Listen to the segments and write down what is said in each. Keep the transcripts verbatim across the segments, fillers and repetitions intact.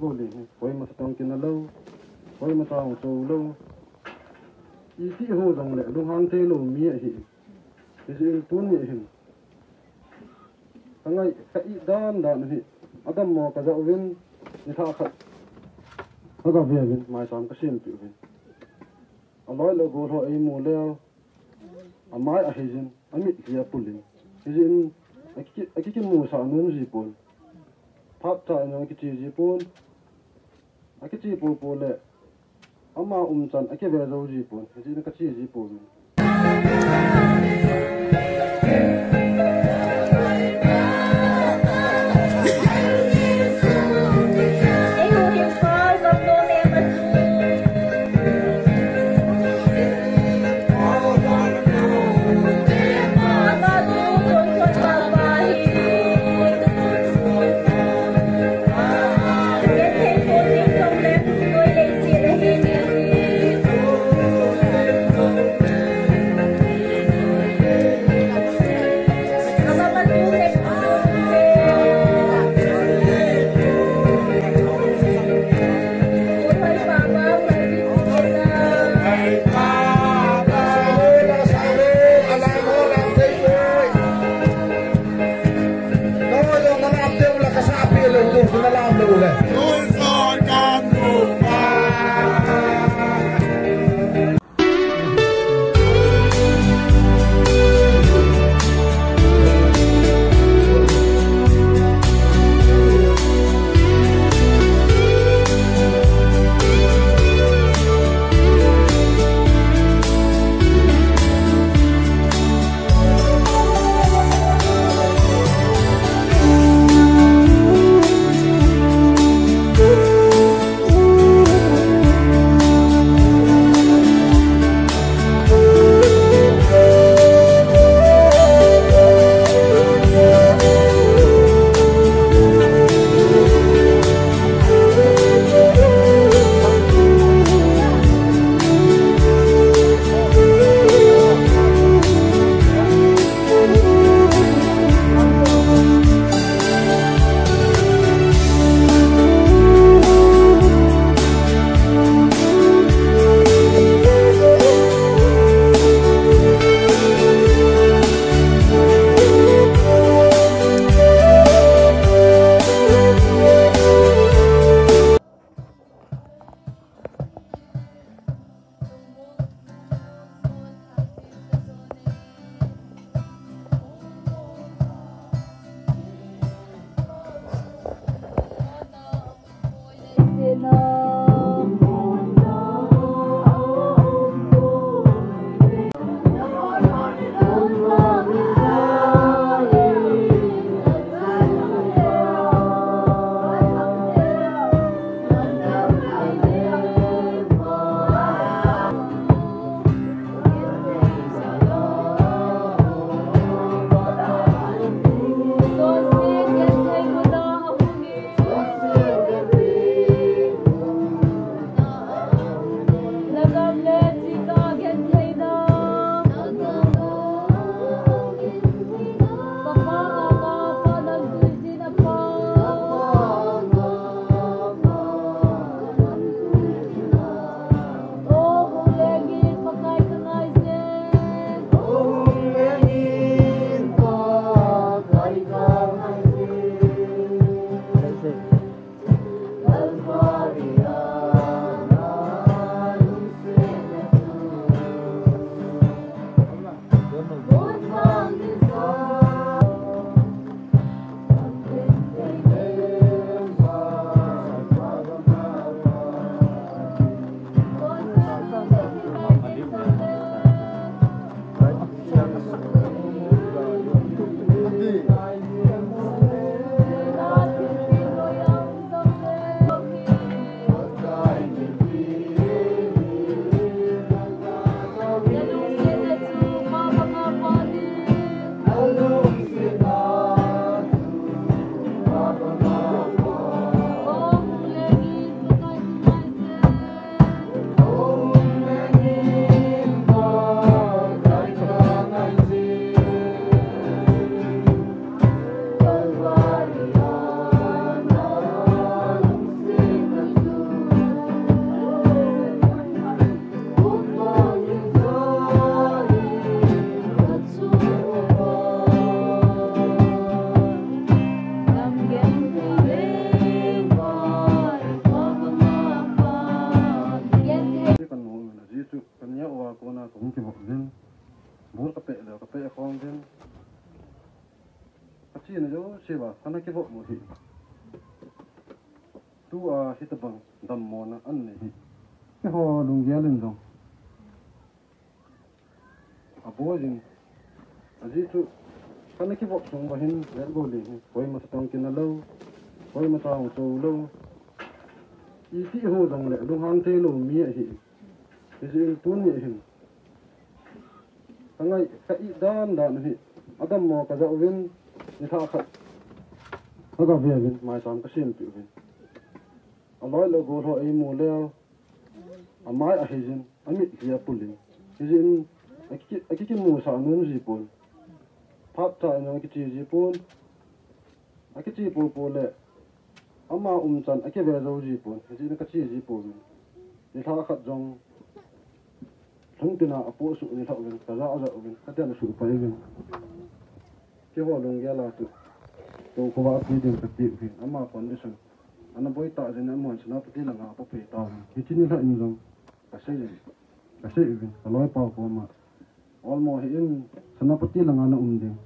Goli hi, koima tong kina lou, koima tong chou lou. Iti ho jong le, lunghang thei lou mi ahi. Hijeh in tuni hin. Ka ngai, ka it dan dan hi. Adammo ka ja uvin, ni tha khat. Ka ga ve uvin, maicham ka sem pi uvin. Aloi le gol ho ei mu leu. Amai ahi jin, amit hi apul in. Hijeh in, aki, aki kimu sa nun ji pon. Phat cha in aki chi ji pon. Aki chi po po le. Ama um chan aki ve jo ji pon. Hijeh in ka chi ji pon. Hung kivop uvin. Bol kapeh leh kapeh khom uvin. Kachena jouse uva kana kivop u hi. Tua hitabang dammona anei hi. Keiho lunggel in jong aboi jin. Ajeh chu kana kivop sung uva hin Letgoleng hi koima toh kinah lou, koima toh chou lou, iti ho jongle lunghang thei lou mi ahi. Hijeh in tuni hin kangai, ka-it dan dan u hi. Adammo kaja uvin, nilhah khat kaga ve uvin, maicham kasempeh uvin. Aloi le agol ho eimu leu, amai ahei jin, amitlhi apul in. Hijeh in aki, akikimusah nom ji pon. Phat cha in jong akiche ji pon. Akiche popo le ama umchan akive jou ji pon. Hijeh in kache ji pouvin. Nilhah khat jong lhungpin a apohsuh nilhah uvin, kaja ja uvin, kaden suh pai uvin. Keiho lunggel a chu, tou khovah api ding kati uvin, ama condition ana boi tah jeh in amun Senapati langa apoh pai tauvin. Hiche nilhah in jong kasei, kasei uvin, kaloipa u koma, olmo hih in, Senapati langa na um ding,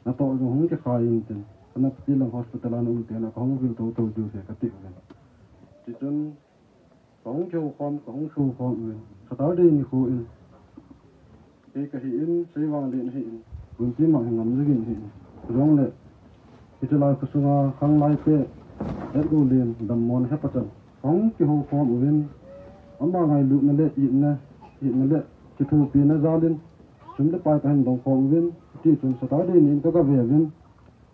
natoh jong hung kikhai intin, Senapati lang hospital a na um teng le kahung vil tou tou diu ahi kati uvin. Tichun kahung kihoukhom, kahung kihoukhom uvin. Saturday nikho in kei kahi in, Seivanglin ahi in, Guntimang hi Ngamjagin ahi in. Chujongle hiche lai khosunga khanglaite Letgoleng dammona hepachan kahung kihoukhom uvin. Ama ngailutna le itna, itna le kithopina jal in sum le pai kahin dongkhom uvin. Tichun Saturday ni in kaga ve uvin.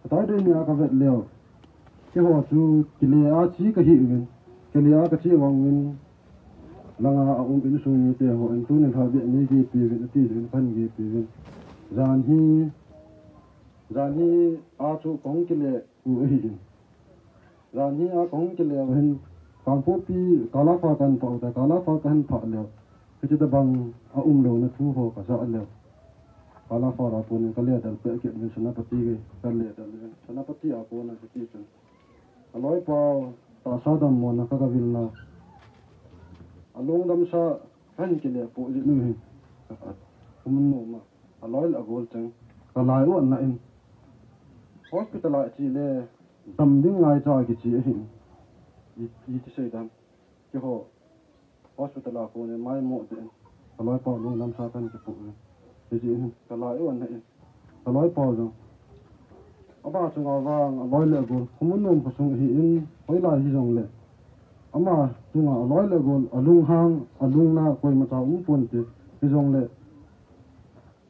Saturday ni a kavet leu, keiho chu kile a che kahi uvin, kile a kache vang uvin, langa aum insung mite hon tuni lha beh neigepi uvin ati jeh in kahin gepi uvin. Jan hi, jan hi a chu kahung kile u ahi in. Jan hi a kahung kile u hin, Kangpokpi Kalafar kahin phah u ta, Kalafar kahin phah leu, hiche tabang aumlouna thu ho kajah leu, Kalafar a konin kale del peh kit uvin, Senapati gei kale del uvin, Senapati a kona kiti chun, aloipa u tahsa dammona kaga vilna, alungdamsa kahin kile poh jeh u hin, Khumun Nom a aloi le agol cheng kalai u ana in, hospital a che le dam ding ngaicha kiche ahi. I, iti sei dam. Keiho hospital a konin maimo deh in, kaloipa u lungdamsa kahin kipoh uvin. Hijeh hin kalai u ana in, kaloipa u jong, ama chunga vang aloi le agol, Khumun Nom khosung ahi in, hoilai hijongle ama chunga aloi le agol, alunghang, alungna koimacha um ponte. Hijongle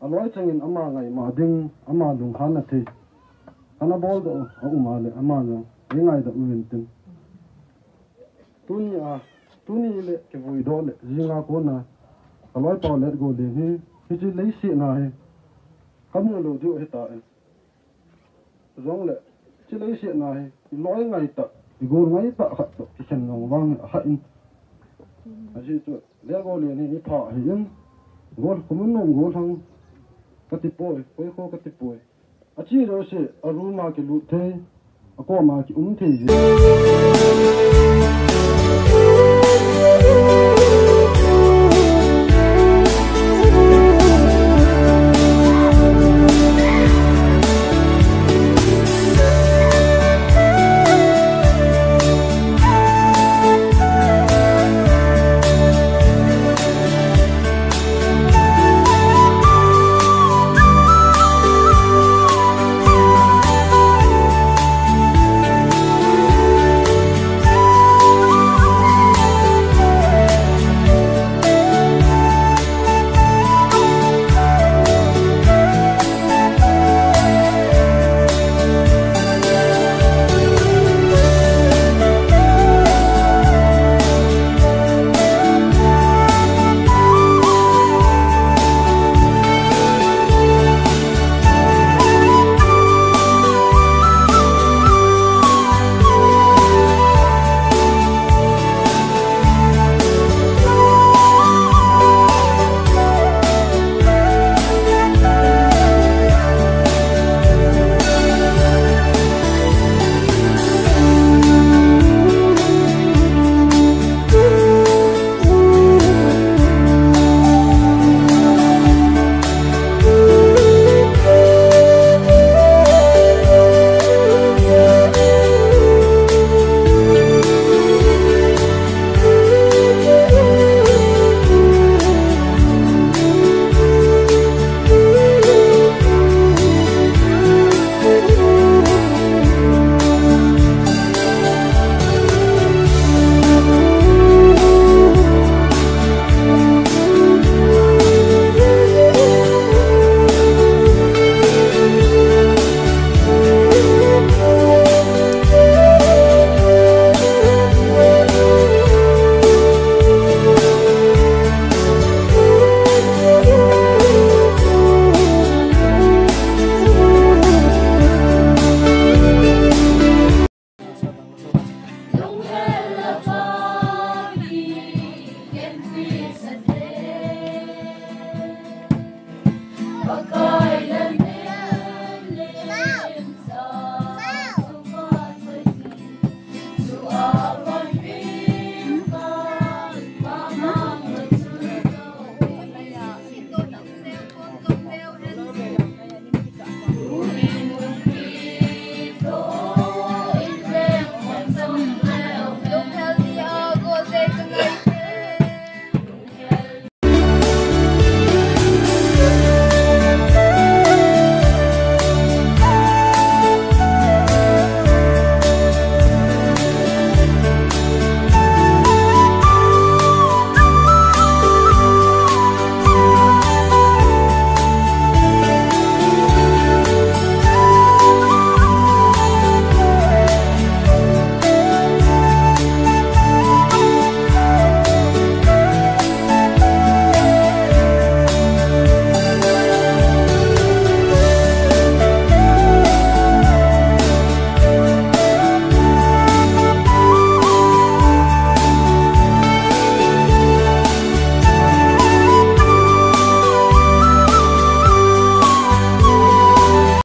aloi chengin ama ngaima ding, ama lunghanna thei kana boldoh u aum a le, ama jong eingaidam uvin tin. Tuni a, tuni le kivuidoh le jinga kona kaloipa u Letgoleng hi, hiche leiset na hi kamu lou diu ahitai. Chujongle hiche leiset na hi iloi ngaitah, igol ngaitah khat toh kikhen jong vang ahah in. Ajeh chu Letgoleng hi mipha ahi in, gol, Khumun Nom golhang kati poi, koi kho kati poi. Ache jouse a room a kilut thei, akoma kium thei jeh.